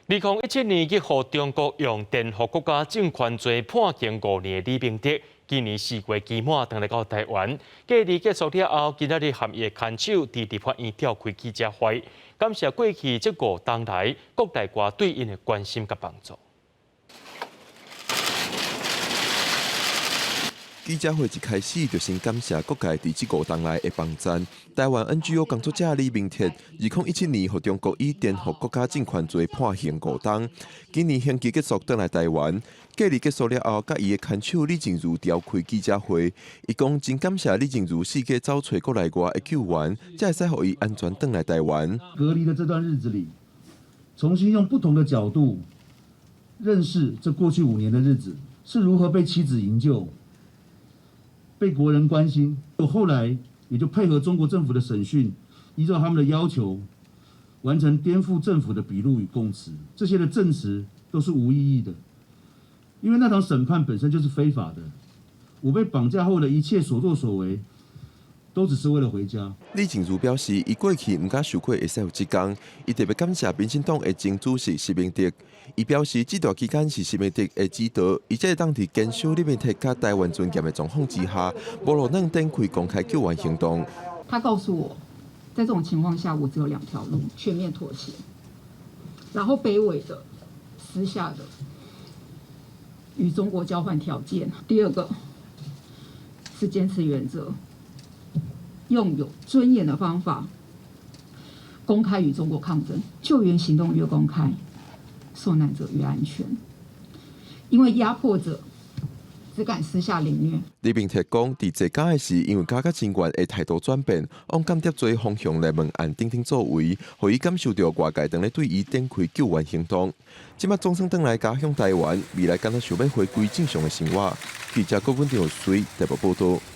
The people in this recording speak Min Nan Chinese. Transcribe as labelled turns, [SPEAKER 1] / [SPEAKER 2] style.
[SPEAKER 1] 2017年去予中國用顛覆國家政權罪判刑5年的李明哲，今年4月期滿轉來到台灣，隔離結束了後，今仔日和伊的牽手佇立法院召開記者會，感謝過去這5冬來國內外對𪜶的關心佮幫助。
[SPEAKER 2] 記者會一開始就先感謝各界佇這5冬來的幫贊。台灣 NGO 工作者李明哲，2017年予中國以顛覆國家政權罪判刑5冬，今年刑期結束轉來台灣，隔離結束了後，佮伊的牽手李淨瑜召開記者會，伊講真感謝李淨瑜四界走揣國內外的救援，才會使予伊安全轉來台灣。
[SPEAKER 3] 隔離的這段日子裡，重新用不同的角度認識這過去5年的日子是如何被妻子營救，被國人關心，我後來也就配合中國政府的審訊，依照他們的要求，完成顛覆政府的筆錄與供詞，這些的證詞都是無意義的，因為那場審判本身就是非法的。我被綁架後的一切所作所為，都只是為了回家。
[SPEAKER 2] 李淨瑜表示，伊過去毋敢想過會使有這工，伊特別感謝民進黨的前主席習明德。伊表示，這段期間是習明德的指導，伊才會當佇堅守李明哲佮台灣尊嚴的狀況之下，無落軟展開公開救援行動。
[SPEAKER 4] 他告訴我，在這種情況下，我只有兩條路：全面妥協，然後卑微的、私下的與中國交換條件；第二個是堅持原則，用有尊嚴的方法公開與中國抗爭。救援行動越公開，受難者越安全，因為壓迫者只敢私下凌虐。
[SPEAKER 2] 李明哲講，佇坐監的時，因為感覺人員的態度轉變，往間諜罪方向來問案等等作為，予伊感受著外界當咧對伊展開救援行動。這馬總算轉來家鄉台灣，未來敢若想欲回歸正常的生活。記者郭文耀隨台北報道。